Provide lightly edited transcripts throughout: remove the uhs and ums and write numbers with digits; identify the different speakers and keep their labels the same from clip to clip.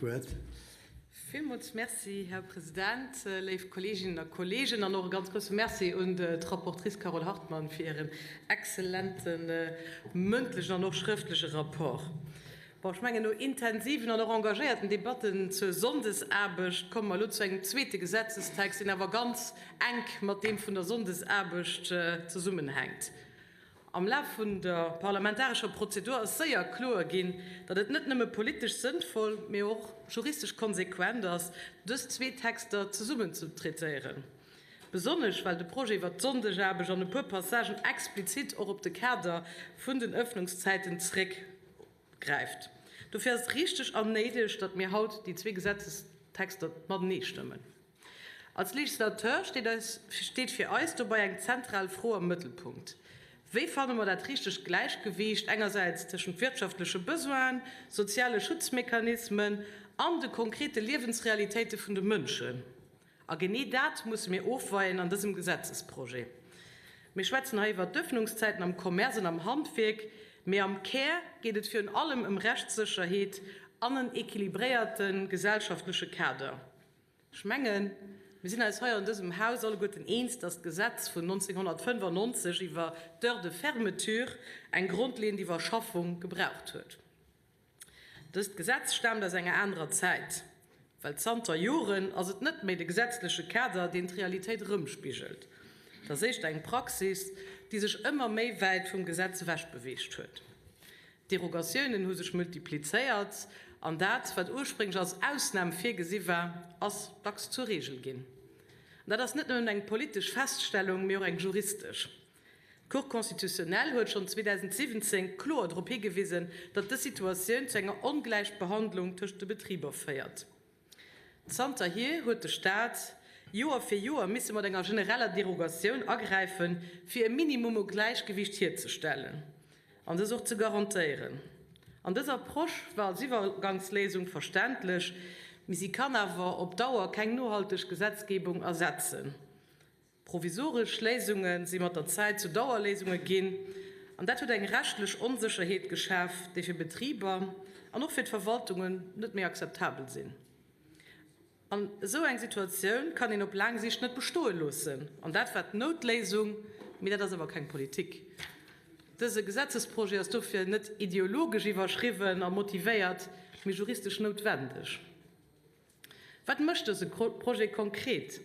Speaker 1: D'Wuert.
Speaker 2: Villmools Merci, Här President, léif Kolleeginnen a Kolleegen, an och e ganz grousse Merci un d'Rapportrice Carole Hartmann fir hiren exzellente mëndlechen an och schrëftleche Rapport. Bon, ech mengen, no intensiven an och engagéierten Debatten zur Sonndesaarbecht komme mer elo zu engem zweete Gesetzestext, deen awer ganz enk mat deem vun der Sonndesaarbecht zesummenhänkt. Am Laf vun der parlamentarescher Prozedur ass séier kloer ginn, datt et net nëmme politesch sënnvoll, mee och juristesch konsequent ass, dës zwee Texter zesummen ze traitéieren. Besonnesch well de Projet iwwert d'Sonndegaarbecht an e puer Passagen explizit och op de Kader vun den Ëffnungszäiten zréckgräift. Dofir ass et richteg an néideg, datt mir haut déi zwee Gesetzestexter matenee stëmmen. Als Législateur steet eis, steet fir eis dobei eng zentral Fro am Mëttelpunkt, Wéi fanne mer dat richtegt Gläichgewiicht engersäits tëschent wirtschaftleche Besoinen, soziale Schutzmechanismen an de konkrete Liewensrealitéite vun de Mënschen? A genee dat musse mir ofweien an dësem Gesetzesprojet. Mir schwätzen hei iwwert d'Öffnungszäiten am Commerce an am Handwierk, mee am Kär geet et virun allem ëm Rechtssécherheet an en équilibréierte gesellschaftleche Kader. Ech mengen, mir sinn eis hei an dësem Haus alleguerten eens, dass d'Gesetz vun 1995 iwwer d'Heure de fermeture eng grondleeënd Iwwerschaffung gebraucht huet. Dëst Gesetz staamt aus enger anerer Zäit, well zanter Joren ass et net méi de gesetzleche Kader, deen d'Realitéit erëmspigelt. Et ass éischter eng Praxis, déi sech ëmmer méi wäit vum Gesetz ewechbeweegt huet. D'Derogatiounen hu sech multiplizéiert an dat, wat ursprénglech als Ausnam virgesi war, ass dacks zur Reegel ginn. An dat ass net nëmmen eng politesch Feststellung, mee och eng juristesch. D'Cour constitutionnelle huet schonn 2017 kloer drop higewisen, datt dës Situatioun zu enger Ongläichbehandlung tëscht de Betriber féiert. Zanterhier huet de Staat Joer fir Joer misse mat enger genereller Derogatioun agräifen, fir e Minimum u Gläichgewicht hierzestellen an dës och ze garantéieren. An dës Approche war als Iwwergangsléisung verständlech, mee si kann awer op Dauer keng nohalteg Gesetzgebung ersetzen. Provisoresch Léisunge si mat der Zäit zu Dauerléisunge ginn, an dat huet eng rechtlech Onsécherheet geschaf, déi fir Betriber an och fir d'Verwaltungen net méi akzeptabel sinn. An esou eng Situatioun kann een op laang Sicht net bestoe loossen. An dat war d'Noutléisung, mee dat ass awer keng Politik. Dëse Gesetzesprojet ass dofir net ideologesch iwwerschriwwen a motivéiert, mee juristesch noutwendeg. Wat mécht dëse Projet konkret?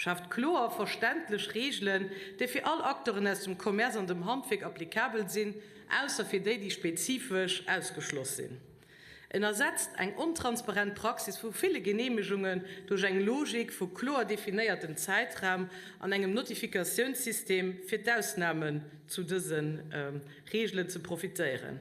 Speaker 2: Schaaft kloer, verständlech Reegelen, déi fir all Acteuren aus dem Commerce an dem Handwierk applicabel sinn, ausser fir déi, déi spezifesch ausgeschloss sinn. En ersetzt eng ontransparent Praxis vu ville Geneemegungen duerch eng Logik vu kloer definéiertem Zäitraum an engem Notifikatiounssystem, fir d'Ausnamen zu dëse Reegelen ze profitéieren.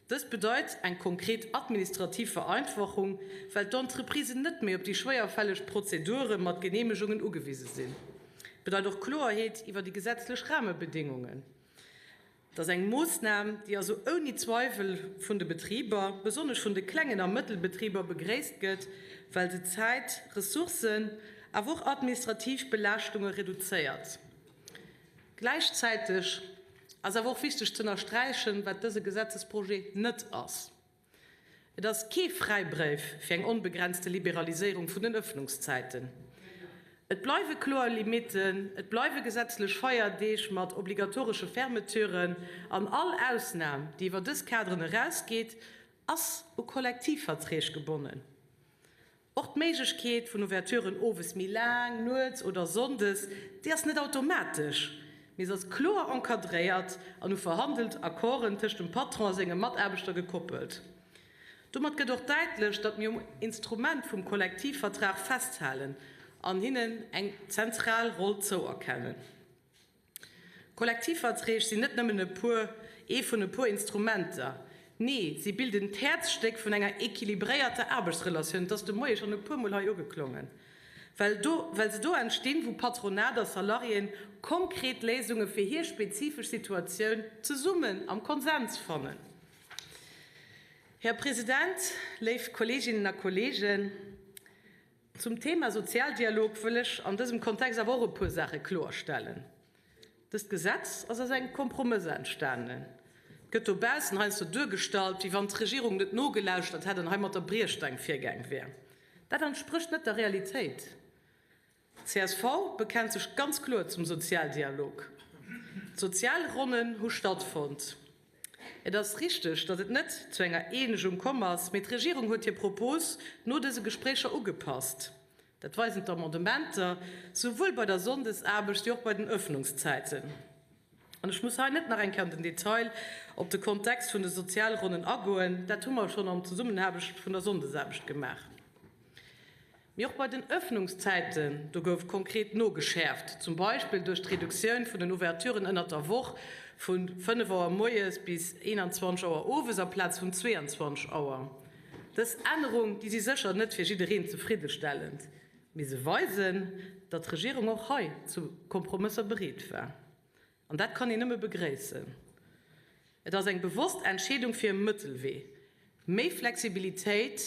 Speaker 2: Dëst bedeit eng konkret administrativ Vereinfachung, well d'Entreprisen net méi op déi schwéierfälleg Prozedure mat Geneemegungen ugewise sinn. Et bedeit och Kloerheet iwwer déi gesetzlech Rahmebedingungen. Et ass eng Moossnam, déi also ouni Zweiwel vun de Betriber, besonnesch vun de klengen a Mëttelbetriber, begréisst gëtt, well se Zäit, Ressourcen, awer och administrativ Belaaschtunge reduzéiert. Gläichzäiteg ass awer och wichteg ze ënnersträichen, wat dëse Gesetzesprojet net ass. Et ass kee Fräibréif fir eng onbegrenzte Liberaliséierung vun den Ëffnungszäiten. Et bleiwe kloer Limitten, et bleiwe gesetzlech Feierdeeg mat obligatoresche Fermeturen an all Ausnam, déi iwwer dës Kaderen erausgeet, ass u Kollektivverträg gebonnen. Och d'Méiglechkeet vun Ouverturen owes méi laang, nuets oder sonndes, déi ass net automatesch, mee se ass kloer encadréiert an u verhandelt Accorden tëscht dem Patron a senge Mataarbechter gekoppelt. Domat gëtt och däitlech, datt mir um Instrument vum Kollektivvertrag festhalen an hinnen eng zentral Roll zouerkennen. Kollektivverträg sinn net nëmmen e puer, ee vun e puer Instrumenter. Nee, si bilden d'Häerzstéck vun enger équilibréierter Aarbechtsrelatioun. Et ass de Moie schonn e puermol hei ugeklongen. Well do, well se do entstinn, wou Patronat a Salariéen konkret Léisunge fir hir spezifesch Situatioun zesummen am Konsens fannen. Här President, léif Kolleeginnen a Kolleegen, Zum Thema Sozialdialog wëll ech an dësem Kontext awer och e puer Saache kloerstellen. Dëst Gesetz ass aus engem Kompromëss entstanen. Gëtt dobaussen heiansdo duergestallt, wéi wann d'Regierung net nogelauschtert hätt an hei mat der Briechstaang virgaang wär. Dat entsprécht net der Realitéit. D'CSV bekennt sech ganz kloer zum Sozialdialog. D'Sozialronnen hu stattfonnt. Et ass richteg, datt et net zu enger Eenegung komm ass, mee d'Regierung huet hir Propos no dëse Gespréicher ugepasst. Dat weisen d'Amendementer, souwuel bei der Sonndesaarbecht wéi och bei den Ëffnungszäiten. An ech muss hei net nach eng Kéier an den Detail op de Kontext vun de Sozialronnen agoen, dat hu mer schonn am Zesummenhaarbecht vun der Sonndesaarbecht gemaach. Mee och bei den Ëffnungszäiten, do gouf konkret nogeschäerft, zum Beispill duerch d'Reduktioun vun den Ouverturen ënnert der Woch vu 5 Auer moies bis 21 Auer owes amplaz vun 22 Auer. Dës Ännerung, déi si sécher net fir jiddereen zefriddestellend, mee se weisen, datt d'Regierung och hei zu Kompromësser bereet war. An dat kann een nëmme begréissen. Et ass eng bewosst Entscheedung fir e Mëttelwee, méi Flexibilitéit,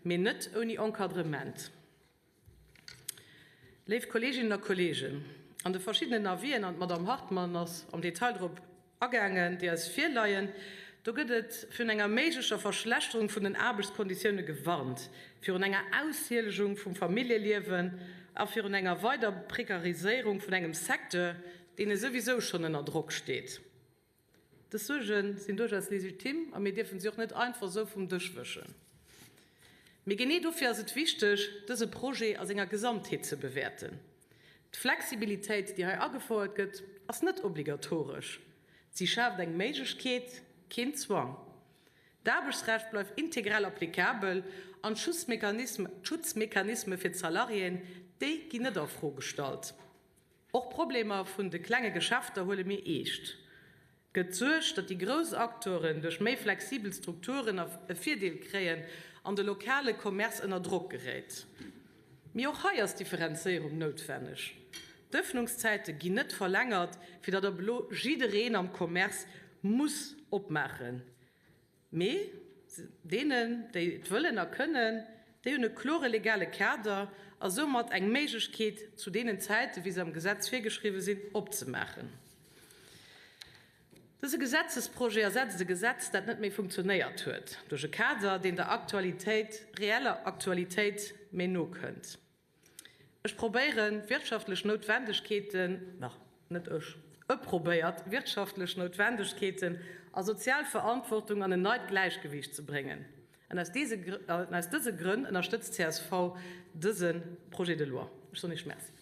Speaker 2: mee net ouni Encadrement. Léif Kolleeginnen a Kolleegen, an de verschiddenen Avisen, an d'Madamm Hartmann ass am Detail drop agaangen, déi eis virleien, do gëtt et virun enger méiglecher Verschlechterung vun den Aarbechtskonditioune gewarnt, virun enger Aushielegung vum Familljeliewen a virun enger weider Prekariséierung vun engem Secteur, deen esouwisou schonn ënner Drock steet. Dës Suerge sinn duerchaus legitim a mir dierfen si och net einfach esou vum Dësch wëschen. Mee genee dofir ass et wichteg, dëse Projet a senger Gesamtheet ze bewäerten. D'Flexibilitéit, déi hei agefouert gëtt, ass net obligatoresch. Si schaaft eng Méiglechkeet, keen Zwang. D'Aarbechtsrecht bleift integral applicabel an d'Schutzmechanisme fir d'Salariéen, déi ginn net a Fro gestallt. Och d'Problemer vun de klenge Geschäfter huele mir eescht. Et gëtt d'Suerg, datt déi grouss Acteuren duerch méi flexibel Strukturen e Virdeel kréien an de lokale Commerce ënner Drock geréit. Mee och hei ass Differenzéierung noutwenneg. D'Ëffnungszäite ginn net verlängert, fir datt ab elo jiddereen am Commerce muss opmaachen. Mee deenen, déi et wëllen a kënnen, déi hunn e klore legale Kader a soumat eng Méiglechkeet, zu deenen Zäiten, wéi se am Gesetz virgeschriwwen sinn, opzemaachen. Dëse Gesetzesprojet ersetzt e Gesetz, dat net méi funktionéiert huet, duerch e Kader, deen der Aktualitéit, reeller Aktualitéit méi no kënnt. Ech probéieren, wirtschaftlech Noutwendegkeeten, nach net ech, e probéiert, wirtschaftlech Noutwendegkeeten a sozial Verantwortung an en neit Gläichgewiicht ze bréngen. An aus dëse Grënn ënnerstëtzt csv dëse Projet de loi. Ech soen Iech Merci.